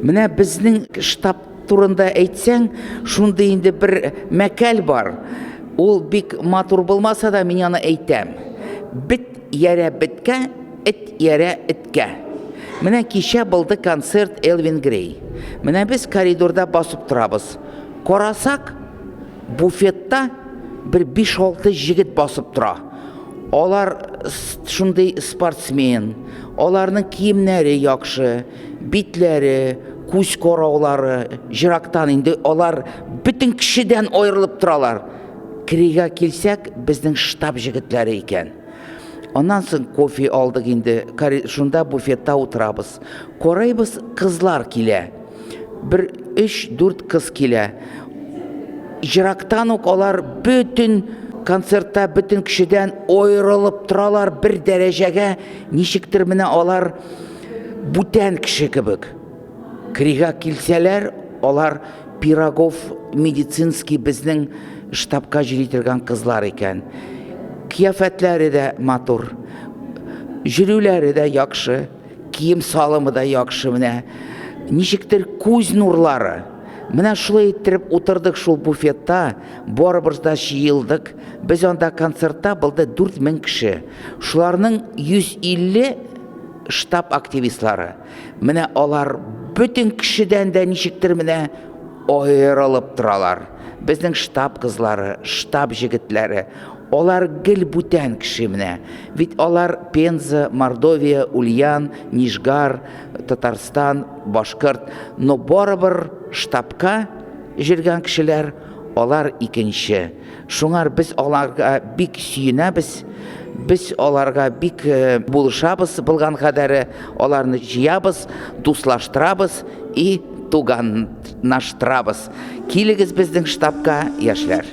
Менә безнең штаб турында әйтсәң, шундый инде бер мәкаль бар. Ул бик матур булмаса да, мин аны әйтәм. Бет ярә беткә, эт ярә эткә. Менә кичә булды концерт Элвин Грей. Менә без коридорда басып торабыз. Карасак, буфетта бер 5-6 җегет басып тора. Алар шундый спортсмен, аларның киемнәре яхшы, битләре, күз караулары, җырактан инде алар бөтен кешедән аерылып торалар. Керегә килсәк, безнең штаб җегетләре икән. Аннан соң кофе алдык инде, шунда буфетта утырабыз. Карыйбыз, кызлар килә. Бер өч-дүрт кыз килә. Ерактан ук алар бөтен концертта бөтен кешедән аерылып торалар бер дәрәҗәгә, ничектер менә алар бүтән кеше кебек. Крига килсәләр, алар Пирогов медицинский безнең штабка җөри торган кызлар икән. Кыяфәтләре дә матур, җөрүләре дә яхшы, кием-салымы да яхшы менә. Ничектер күз нурлары. Менә шулай иттереп утырдык шул буфетта, барыбыз да җыелдык. Без анда концертта булды 4000 кеше. Шуларның 150 штаб активистлары. Менә алар бөтен кешедән дә ничектер менә аерылып торалар. Безнең штаб кызлары, штаб җегетләре, алар гел бүтән кеше менә. Бит алар Пенза, Мордовия, Ульян, Нижгар, Татарстан, Башкорт, но барыбер штабка җөргән кешеләр, алар икенче. Шуңар без аларга бик сөенәбез, без аларга бик э, булышабыз булган кадәре, аларны җыябыз, дуслаштырабыз и туганлаштырабыз. Килегез безнең штабка, яшьләр.